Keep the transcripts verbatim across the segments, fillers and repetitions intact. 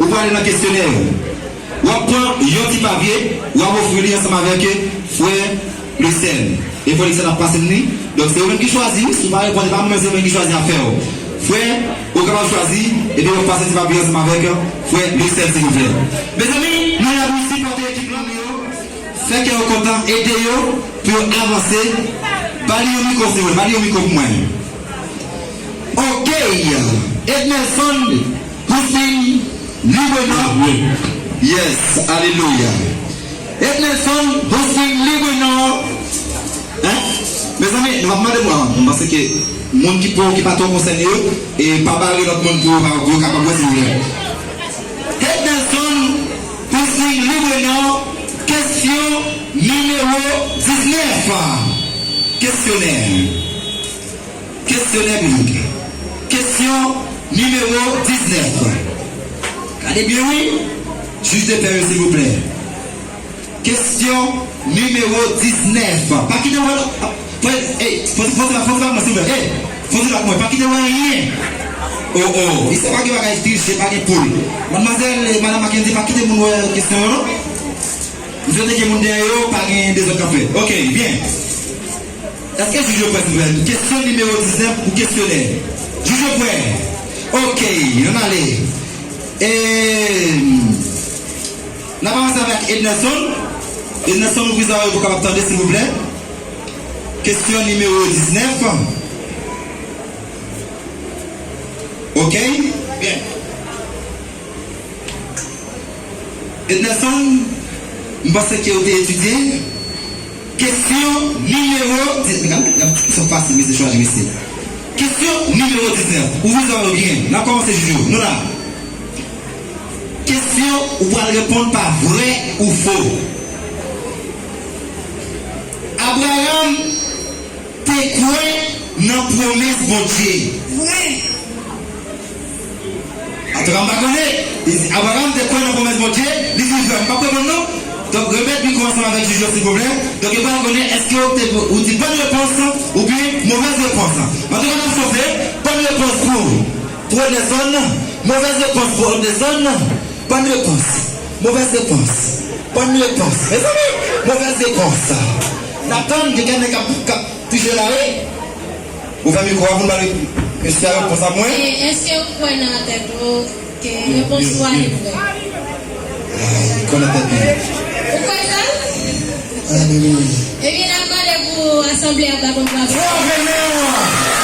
Ou prale nan kesyonè yo. W ap pran yon ti papye, w ap ofri li ansanm avèk frè Lucène. E frè Lucène ap pase n li. Donk, se ou menm ki chwazi. Si w pa reponn, se pa mwen menm, se ou menm ki chwazi afè w. Frè, ou kapab chwazi, epi w ap pase ti papye ansanm avèk frè Lucène, silvouplè. Mezanmi, nou la pou sipòte ekip lan, yo. Fè kè yo kontan, ede yo pou yo avanse. Ba li yon mikwo, silvouplè, ba li yon mikwo pou mwen. Ok. Ednelson Hussein Librenor. Yes, alelouya. Ednelson Hussein Librenor. Hein? Mezanmi, nou ap mande mwen, m panse ke moun ki pa, ki pa twò konsène yo, e pa bare lòt moun pou yo, pou yo kapab wè, silvouplè. Ednelson Hussein Librenor, kesyon nimewo diznèf. Kesyonè. Kesyonè biblik. Kesyon nimewo diznèf. Gade byen, wi. Jij de pè yo, silvouplè. Kesyon nimewo diznèf. Pa kite mwen. Fò, fò, fò, fò, fò, fò, silvouplè. Ey, fò, silvouplè, mwen. Pa kite mwen anyen. Oh, oh. Isi pa gen bagay triche, pa gen poul. Madmwazèl, e, madam Mackenzie, pa kite moun wè kesyon yo, non. M swete ke moun dèyè yo pa gen dezòd k ap fèt. Ok, byen. Èske jij yo prè, silvouplè? Kesyon nimewo diznèf pou kesyonè. Jij yo prè? Ok, ann ale. E, n ap avanse avèk Ednelson. Ednelson, ouvri zòrèy ou pou w kapab tande, silvouplè. Kesyon nimewo diznèf. Ok? Byen. Ednelson, m panse ke ou te etidye. Kesyon nimewo, di, gade, gade, kesyon fasil, mesye, chwazi, mesye. Kesyon nimewo diznèf. Ouvri zòrèy ou byen. N ap kòmanse, jij yo. Nou la. Kesyon, ou pral reponn pa vrè ou fo. Abraram te kwè nan pwomès Bondye. Vrè. Antouka, m pa konnen. Li di, Abraram te kwè nan pwomès Bondye. Li di, vrè. M p ap reponn, non. Donk, remèt mikwo ansanm avèk jij yo, silvouplè. Donk, yo pral konnen èske ou te, ou di bòn repons oubyen movèz repons. Antouka, n ap chofe. Bòn repons pou, pou Ednelson. Movèz repons pou Ednelson. Bòn repons. Movèz repons. Bòn repons. Mezanmi, movèz repons. N ap tann, gen kèk nèg k ap, k ap Touche la, wi. Ouvè mikwo a pou n ba mesye a repons ap mwen. E, èske ou kwè nan tèt ou ke repons ou a li vrè? Ay, li kwè nan tèt li. Ou kwè sa? Alelouya. Ebyen, n ap mande pou asanble a bat yon bravo. Frape men!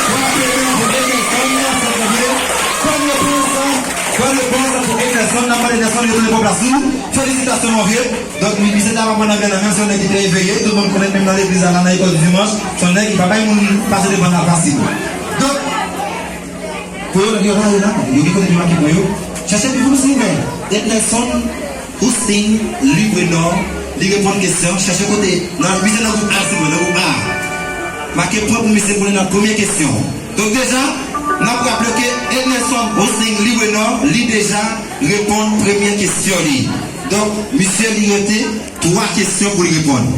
Frape men pou Ednelson, sa vle di. Bòn repons, bòn repons pou Ednelson, n ap mande Ednelson retounen pran plas ou. Felisitasyon, mon vieux. Donk, mi-, misye ta pa pran nan men nan men, se yon nèg ki trè eveye, tout moun konnen menm nan legliz la, nan lekòl dimanch, se yon nèg ki pa bay moun pase devan l la fasil. Donk, pou yo, yo la, yo la, yo gen kote pou make pwen yo. Chèche pi pou nou, silvouplè. Ednelson Hussein Librenor, li reponn kesyon, chèche kote, nan, misye nan gwoup A, silvouplè, nan gwoup A. Make pwen pou misye pou li nan premye kesyon. Donk deja, n ap raple ke Ednelson Hussein Librenor, li deja reponn premye kesyon li. Donk, misye li rete twa kesyon pou l reponn.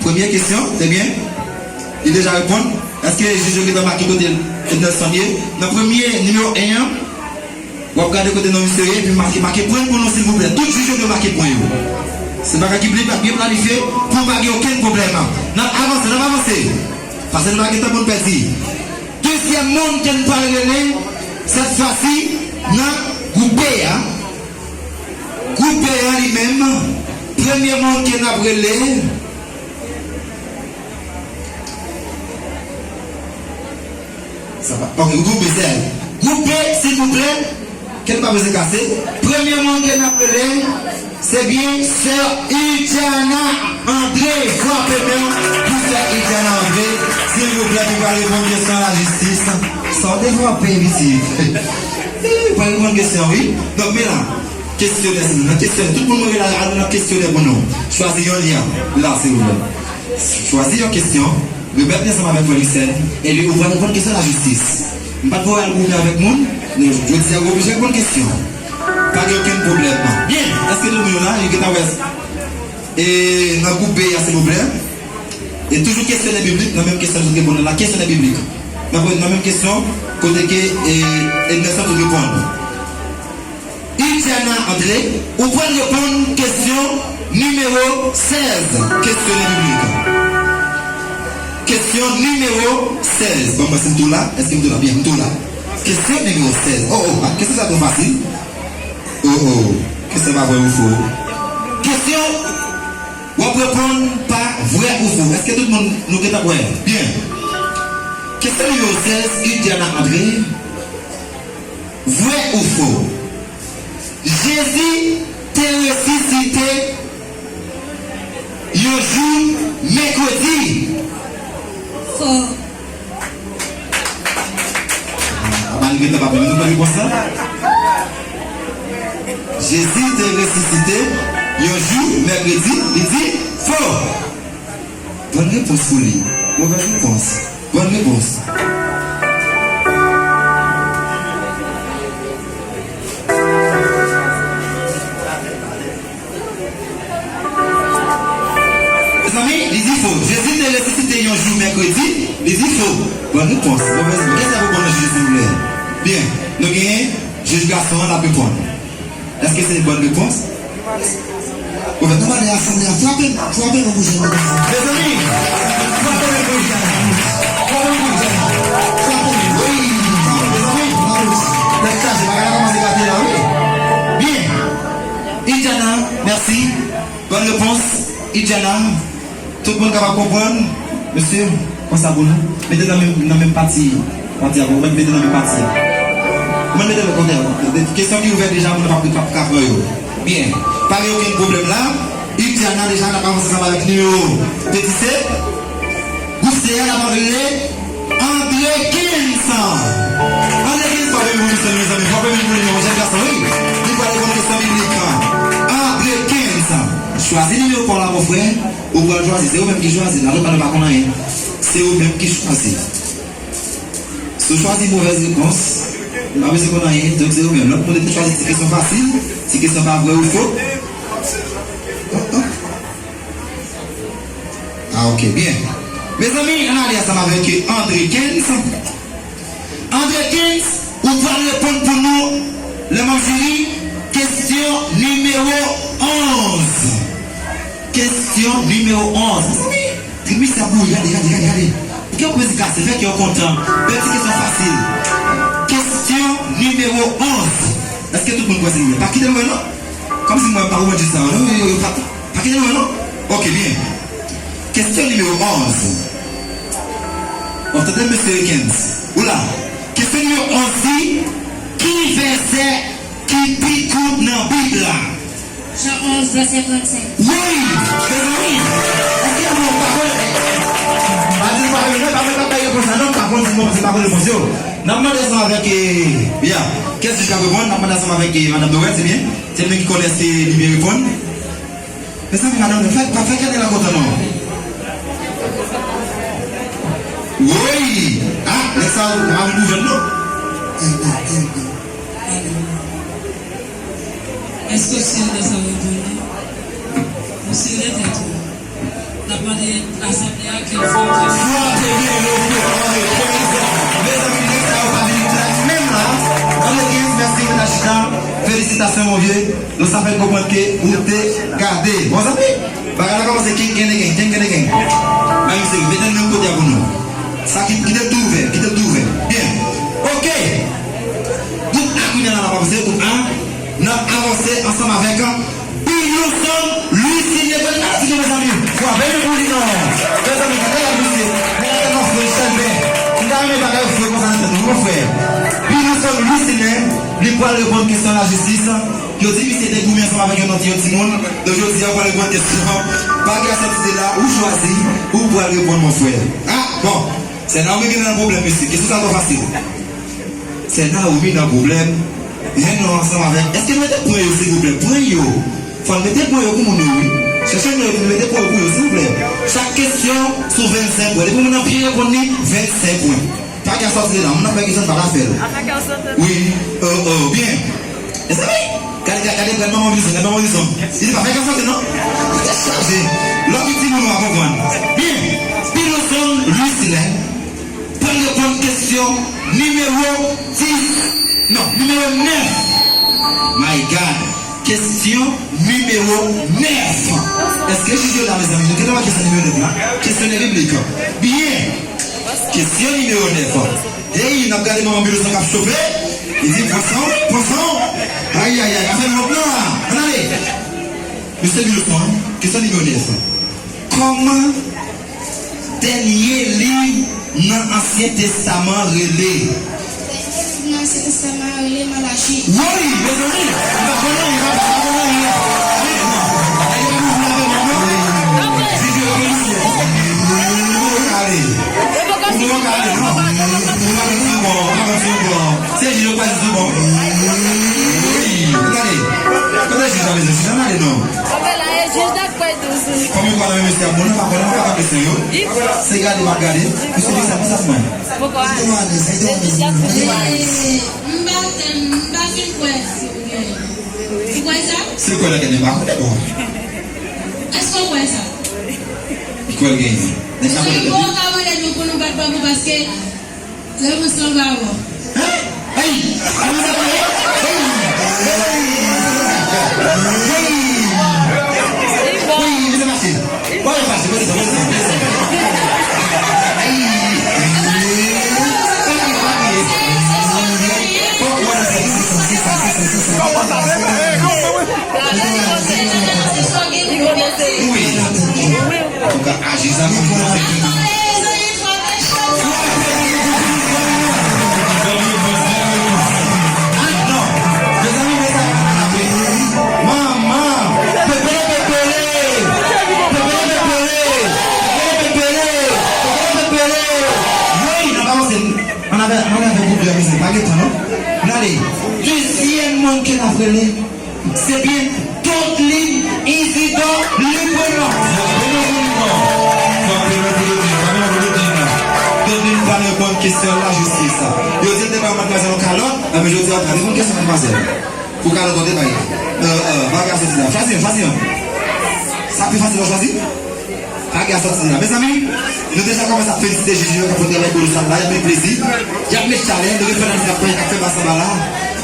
Premye kesyon, se byen? Li deja reponn? Èske jij yo gentan make kote Ednelson ye? Nan premye, nimewo en an, w ap gade kote non misye ye, epi make, make pwen pou nou, silvouplè. Tout jij yo dwe make pwen yo. Se bagay ki byen, byen planifye, pou pa gen okenn pwoblèm. N ap avanse, n ap avanse. Paske nou pa gen tan pou n pèdi. Dezyèm moun ke n pral rele, sèt fwa si, nan gwoup B a. Gwoup B a li menm, premye moun ke n ap rele, sa pa, ok, gwoup B, sè. Gwoup B, silvouplè, ke n pa bezwen kase. Premye moun ke n ap rele, se byen sè Idiana André. Frape men pou sè Idiana André, silvouplè, ki pral reponn kesyon lajistis. Sa w te frape, pitit. Pral reponn kesyon, wi. Donk, men la, kesyonè, silvouplè. Kesyonè. Tout moun mwen la, al nan kesyonè pou nou. Chwazi yon li an. La, silvouplè. Chwazi yon kesyon. Remèt li ansanm avèk frè Lisèn. Epi ou pral reponn kesyon lajistis. M pa t voye al goumen avèk moun. Men jodi a, ou oblije reponn kesyon. Pa gen okenn pwoblèm. Byen. Èske tout moun yo la? Yo gentan wè. E nan gwoup B a, silvouplè. E toujou kesyonè biblik, nan menm kesyon nou te reponn la, kesyonè biblik. Nan, nan menm kesyon, kote ke, e, Ednèson te reponn. Idiana André, ou pral reponn kesyon nimewo sèz, kesyonè biblik. Kesyon nimewo sèz. Bon, mwen si m tou la. Èske m tou la? Byen, m tou la. Kesyon nimewo sèz. Oh, oh, ah, kesyon sa twò fasil. Oh, oh. Kesyon pa vrè ou fo. Kesyon, w ap reponn pa vrè ou fo. Èske tout moun nou gentan prè? Byen. Kesyon nimewo sèz, Idiana André. Vrè ou fo? Jezi te resisite yon jou mèkredi. Fo. Malgre tan pa pèmèt nou pran repons la. Jezi te resisite yon jou mèkredi, li di fo. Bòn repons pou li. Movèz repons. Bòn repons. Mezanmi, li di fo. Jezi te resisite yon jou mèkredi, li di fo. Bòn repons. Movèz repons. Kiyès k ap reponn nan jije, silvouplè? Byen. Nou genyen jij gason an, l ap reponn. Èske se bòn repons? Ou fè nou mande asanble a frape, frape nou pou jèn nan. Mezanmi, frape nou pou jèn nan. Frape nou pou jèn nan. Frape nou. Wi, frape nou, mezanmi. Tèt chaje, bagay la kòmanse gate la, wi. Byen. Idiana, mèsi. Bòn repons, Idiana. Tout moun kapab konprann? Mesye, pran sa pou nou. Mete nan menm, nan menm pati, pati a, ou mèt mete nan menm pati a. Ou mèt mete lòt kote a. Kesyon ki ouvè deja, moun nan p ap, p ap ka pran yo. Byen. Pa gen okenn pwoblèm la. Idiana deja, n ap avanse ansanm avèk nimewo peti se. Gwoup se a, n ap rele André Kens. André Kens, pa pèmèt pou li, mezanmi. Pa pèmèt pou li, non, jèn gason, wi. Li pral reponn kesyon biblik. André Kens. Chwazi nimewo pa w la, mon frè. Ou pral chwazi, se ou menm ki chwazi, la lòt pa nou pa konn anyen. Se ou menm ki chwazi. Si w chwazi movèz repons, ou pa bezwen konn anyen, donk se ou menm. Lòt moun te chwazi ti kesyon fasil, ti kesyon pa vrè ou fo. Oh, oh. Ah, ok, byen. Mezanmi, ann ale ansanm avèk André Kens. André Kens, ou pral reponn pou nou, lè m ap jiri, kesyon nimewo onz. Kesyon nimewo onz. Mezanmi, trimès ap bouri, gade, gade, gade, gade. Pou ki w ap mezi kase, fè kè w kontan. Bèl ti kesyon fasil. Kesyon nimewo onz. Èske tout moun kwè se li menm? Pa kite l wè non. Kòmsi mwen pa konprann jis sa, non? Yo, yo, yo, pa, pa kite l wè non. Ok, byen. Kesyon nimewo onz. W ap tande mesye Kens? Ou la? Kesyon nimewo onz di, ki vèsè ki pi kout nan Bib la? Jan onz, vèsè trannsenk. Woy! Mezanmi! Èske nou pa konn? Pa di nou pa konn, non, pa konn, pa bay repons la, non, pa konn, di nou pa konn repons yo. N ap mande ansanm avèk, eh, ya, kiyès ki ka reponn? N ap mande ansanm avèk, eh, madanm Dorèl, se byen? Se li menm ki konnen èske li byen reponn. Mezanmi, madanm, fè, pa fè kè nèg la kontan, non. Woy! Ah, nèg sa, pa vin pou jwenn, non. Èske w sere nan sa w reponn nan? Ou sere tèt ou? N ap mande asanble a ke l fè yon ti... Frape byen lòt kote, André Kens. Mezanmi, nèg sa yo pa vin klè menm la. André Kens, mèsi, mèt al chita. Felisitasyon, mon vye. Donk, sa fè n konprann ke ou te gade. Bon, zanmi, bagay la kòmanse kenkennekenn, kenkennekenn. Bay misye, mete l menm kote a pou nou. Sa ki, kite l tou ouvè, kite l tou ouvè. Byen. Ok. Gwoup A, kounye a la, n ap avanse, gwoup A. N ap avanse ansanm avèk Pilonson Louis Sidney. Gade nan ti mezanmi. Frape men pou li non. Mezanmi, gade misye. Nèg la tèlman frech, tèlman bèl. M ta renmen bagay yo fre konsa nan tèt nou, mon frè. Pilonson Louis Sidney, li pral reponn kesyon lajistis. Yo di misye te goumen ansanm avèk yon nòt yon timoun. Donk, jodi a, ou pral reponn kesyon. Pa gen asòti de la, ou chwazi, ou pral reponn, mon frè. Ah, bon. Sè Naomi gen nan pwoblèm, mesye. Kesyon sa twò fasil. Sè Naomi nan pwoblèm. Jwenn nou ansanm avèk. Èske nou mete pwen yo, silvouplè? Pwen yo. Fò n mete pwen yo pou moun yo, wi. Chèche nou epi nou mete pwen yo pou yo, silvouplè. Chak kesyon sou vennsenk pwen. Depi moun nan byen reponn li, vennsenk pwen. Pa gen sòti de la, moun nan fè kesyon pa ka fè l. Wi, oh, oh, byen. Mezanmi, gade, gade, gade, gade manman Wilson, gade manman Wilson. Li di pa fè kè sòti non. Tèt chaje. Lòt timoun ou a konprann. Byen, Pilonson Louis Sidney pral reponn kesyon nimewo dis, non, nimewo nèf. My God! Kesyon nimewo nèf. Èske jij yo la, mezanmi? Nou gentan wè kesyon nimewo nèf la. Kesyonè biblik. Byen. Kesyon nimewo nèf. Hey, n ap gade manman Biloson k ap chofe. Li di, pwason, pwason. Ayayay, afè lòt non la. Ann ale. Mesye Biloson, kesyon nimewo nèf. Kòman dènye liv nan Ansyen Testaman rele? Dènye liv nan Ansyen Testaman an rele Malachi. Woy, mezanmi, m pa konn anyen, m pa konn anyen. Nèg yo pa vle avè m non. Di Dye rekonisye. Ou poko ka ale. Ou poko ka ale non. Ou pa konn si w bon, ou pa konn si w bon. Se jij yo k pral di w bon. Wi, gade. Kote jij la, mezanmi? Jij la ale non. Kote la, e jij la k pral di w. Kòm yo pa nan men mesye a, bon, nou pa konnen, nou pa ka kesyon yo. Se gade, m ap gade. Mesye, mesye, konsa pou mwen. Poko ale. Kite mwen ale, kite mwen ale. M pa, m pa fin kwè si w genyen. Ou kwè sa? Si l kwè l genyen, m pa konnen, bon. Èske w kwè sa? Li kwè l genyen. Nèg sa kwè l genyen. Bon, ka mande nou pou nou bat bravo paske Lè mwen sanba wò. Hein? Hey! Hey! Hey! Hey! Hey! Hey! Misye fache. Wè, fache, mete sa, mete sa, mete sa. Hey! Hey! Fòk wè nan sa. Wi. Antouka, aji sa pou nou fè. Manman, pepele, pepele, pepele, pepele, pepele, pepele, pepele. Wi, n ap avanse. Ann avè, ann avè gwoup de mizik, pa gen tan non. N ale. Dezyèm moun ke n ap rele. Se byen Dodlin Isidor Luprenor. Frape nan pou li non. Frape nan pou Dodlin, frape nan pou Dodlin. Dodlin pa reponn kesyon lajistis. Yo di l te bay yon madmwazèl yon kalòt, enben jodi a w pa reponn kesyon madmwazèl. Pou kalòt ou te bay. Euh, euh, bagay a soti la. Chwazi yon, chwazi yon. Sa pi fasil w chwazi? Pa gen asòti la. Mezanmi, nou deja kòmanse ap felisite jij yo k ap fè yon travay kolosal la. Y ap met plezi, y ap met chalè, nou gen fanatik k ap fè, k ap fè bas anba la.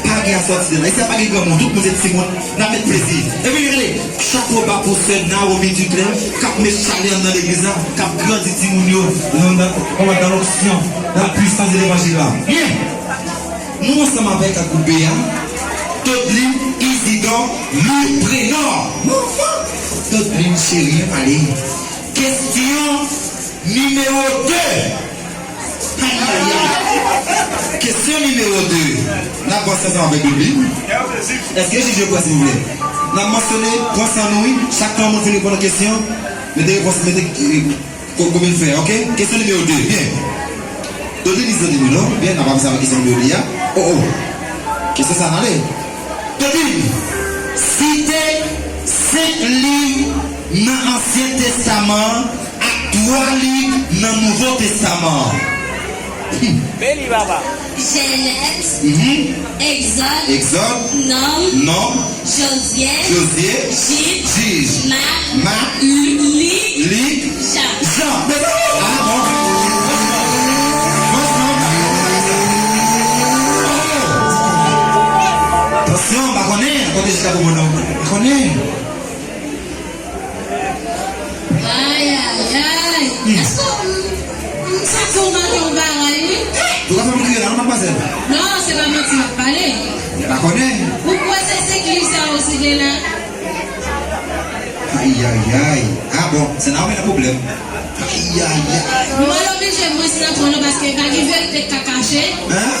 Pa gen asòti la. Isi a pa gen granmoun, tout moun se timoun. N ap met plezi. Epi, gade, chapo ba pou sè Naomi Duclair, k ap met chalè anndan legliz la, k ap grandi timoun yo, nan, nan, kòman, dans l'onction, dans la puissance de l'évangile la. Byen! Nou ansanm avèk ak gwoup B a, Dodlin Isidor Luprenor. Dodlin cheri, ale. Kesyon nimewo de. Ayayay. Kesyon nimewo de. N ap avanse ansanm avèk Dodlin. Èske jij yo prè, silvouplè? N ap mansyone, pran san nou, wi. Chak tan yon moun fin reponn yon kesyon, mete repons, mete, Ko-, konbyen l fè, oke? Kesyon nimewo de, byen. Dodlin, Dodlin, non? Byen, n ap avanse avèk kesyon nimewo de a. O, o. Kesyon sa, n ale. Dodlin, site senk liv nan Ansyen Testaman an ak twa liv nan Nouvo Testaman an. Beni, papa. Jenèz, Mhm. Egzòd, Egzòd, Nonm, Nonm, Jozye, Jozye, Jid, Jij, Mak, Mak, Lik, Lik, Jan. Jan. Ah bon. Franchman, franchman. Oh. Tansyon, m pa konnen, kote Jij la pou mwen non. M pa konnen. Ayayay. Hmm. Èske w, m, m santi w manke yon bagay, wi. Ou ka fè m kriye la, non, madmwazèl? Non, se pa manti m ap pale. M pa konnen. Ou kwè se senk liv sa yo site la? Ayayay. Ah bon, se nan ou gen pwoblèm. Ayayay. Nou pral oblije mwens nan twa non, paske pa gen verite k ka kache. Hein?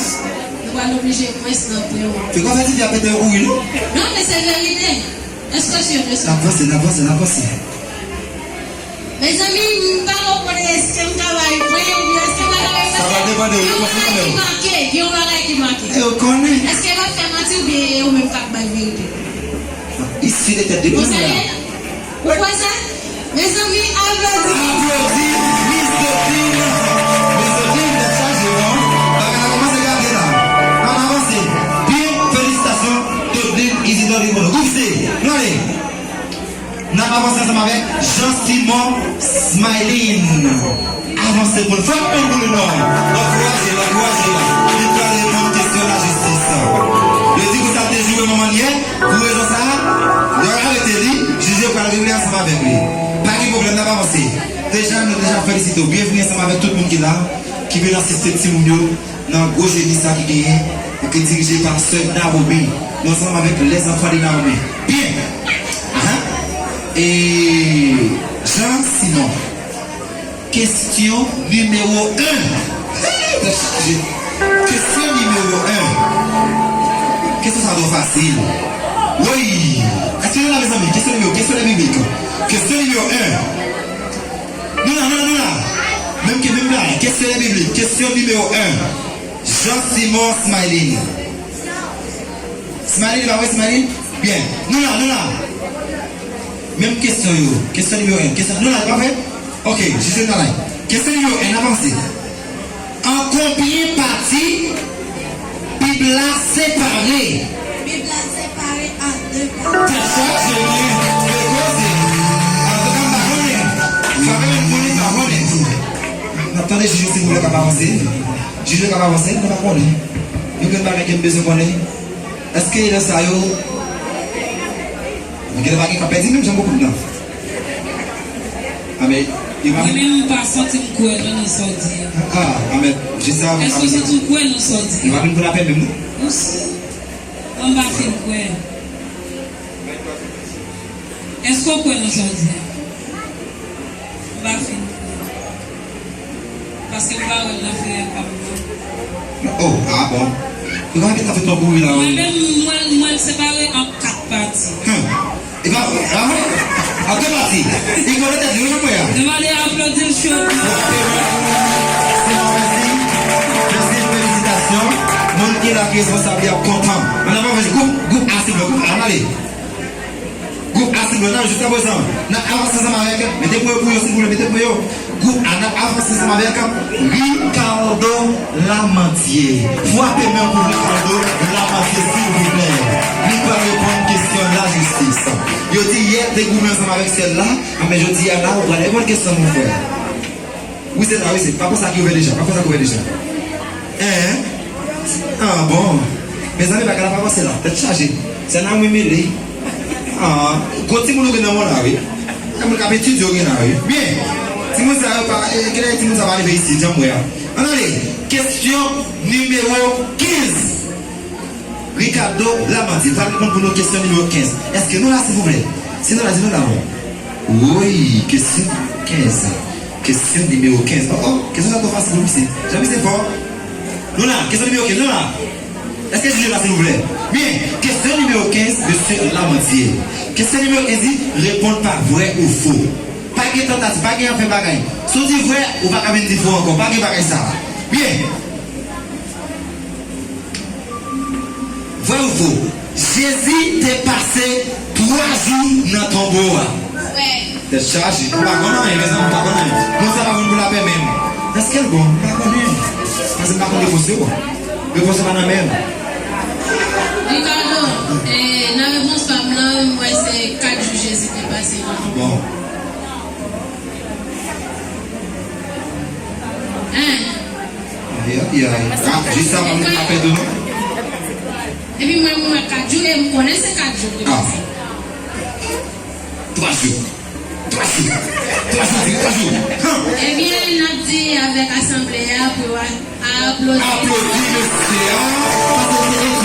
Nou pral oblije mwens nan twa. Se kòm si ti a pete yon kouri, non? Non, men se verite. Èske w si, èske w si? N ap vanse, n ap vanse, n ap vanse. Mezanmi, m pa konprann, èske m ka bay pwen oubyen èske m pa ka bay pwen? Sa va depann de ou, yo konnen. Gen yon bagay ki make, gen yon bagay ki make. E, ou konnen. Èske m ap fè manti oubyen e ou menm k ap bay verite? Isi de tèt de pwen la. Ou kwè sa? Mezanmi, aplodi. Aplodi Miss Dodlin. Miss Dodlin, tèt chaje, non? Bagay la kòmanse gate la. N ap avanse. Byen, felisitasyon, Dodlin Isidor Luprenor. Gwoup C, nou ale. N ap avanse ansanm avèk Jean Simon Smilin. Avanse pou l. Frape pou li non. Ankouraje l, ankouraje l. Li pral reponn kesyon lajistis. Yo di konsa l te joure Yon mannyè, pou rezon sa a, lè w arete li, jij yo pral regle ansanm avèk li. Pa gen pwoblèm, n ap avanse. Deja, nou deja felisite w. Byenvini ansanm avèk tout moun ki la, ki vin asiste timoun yo nan gwo jeni sa ki genyen, e ki dirije pa sè Naomi. Nou ansanm avèk les enfants de Naomi. Byen! Ahan. E Jean Simon. Kesyon nimewo en. Hey, tèt chaje. Kesyon nimewo en. Kesyon sa twò fasil. Woy! Èske nou la, mezanmi? Kesyon nimewo, kesyon de biblik. Kesyon nimewo en. Nou la, nou la, nou la. Menm ke, menm la. Kesyon de biblik. Kesyon nimewo en. Jean Simon Smiling. Smiling, pa vre, Smiling? Byen. Nou la, nou la. Menm kesyon yo. Kesyon nimewo en. Kesyon, nou la, pa vre? Ok, jije nou la. Kesyon nimewo en, n ap avanse. An konbyen pati Bib la separe? Bib la separe an de pati. Tèt chaje, men, e koze. Antouka, m pa konnen. Sa vle di m konnen, m pa konnen. N ap tande jij yo, silvouplè, k ap avanse. Jij yo k ap avanse, nou pa konnen. Yo gen bagay ke m bezwen konnen. Èske nan sa yo, gen pa gen k ap pèdi menm jan bokou nan? Amèn. Yo pa Mwen menm, m pa santi m kwè non nan sa w di a. Ah, amèn. Jis sa, Èske w santi w kwè nan sa w di yo a? Pa vin pou lapè menm, non? Ou si. Mwen, m pa fin kwè. Èske w kwè nan sa w di a? M pa fin kwè. Paske m pa wè l nan feyè pa m nan. Oh, ah bon. Ou pa gen tan fè twòp kouri la, Mwen wi. Menm, m wè l, m wè l separe an kat pati. Hum. E pa, ah, an de pati. Li konnen tèt li, wi, jan mwen a. Nou ale aplodi l cho. Mèsi, mèsi, felisitasyon. Moun ki la ki responsab li ap kontan. Ann avanse, gwoup, gwoup A, silvouplè, gwoup A, ann ale. Gwoup A, silvouplè, nan, jiskaprezan, n ap avanse ansanm avèk, mete pou yo, pou yo, silvouplè, mete pou yo. Gwoup A, n ap avanse ansanm avèk Ricardo Lamantier. Frape men pou Ricardo Lamantier, silvouplè. Li pral reponn kesyon lajistis. Yo di yè te goumen ansanm avèk syèl la, men jodi a la, ou pral reponn kesyon, mon frè. Wi, se la, wi, se. Pa panse ak ouvè deja, pa panse ak ouvè deja. Hein? Ah, bon. Mezanmi, bagay la pa panse la. Tèt chaje. Se nan mwen mele. Ah, gwo timoun ou gen nan mwen la, wi. Nan moun k ap etidye ou gen la, wi. Byen. Timoun sa yo pa, eh, kilè timoun sa pa rive isit, jan m wè a. Ann ale. Kesyon nimewo kenz. Ricardo Lamantier va reponn pou nou kesyon nimewo kenz. Èske nou la, silvouplè? Si nou la, di nou la, bon. Wi, kesyon kenz. Kesyon nimewo kenz. Oh, oh, kesyon sa twò fasil pou misye. Jan misye fò. Nou la, kesyon nimewo kenz, nou la. Èske jij yo la, silvouplè? Byen, kesyon nimewo kenz, mesye Lamantier. Kesyon nimewo kenz di, reponn pa vrè ou fo. Pa gen tantativ, pa gen anfen bagay. Si w di vrè, ou pa ka vin di fo ankò. Pa gen bagay sa. Byen. Vrè ou fo? Jezi te pase twa jou nan tonbo a. Vrè. Tèt chaje. M pa konn anyen, mezanmi, m pa konn anyen. Moun sa pa konn pou lapè menm. Èske l bon? M pa konnen. Paske m pa konn repons yo. Repons yo pa nan men m. Ricardo, eh, nan repons pa m nan, m wè se kat jou Jezi te pase nan tonbo. Bon. Hein? Ay, ay, ay. Ah, jis sa, pa moun ka pèdi, non? Epi mwen, mwen, kat jou, e m konnen se kat jou. Ah. Twa jou. Twa jou. Twa jou, di twa jou. Hein? Ebyen, n ap di avèk asanble a pou yo a-, aplodi. Aplodi mesye a. Paske se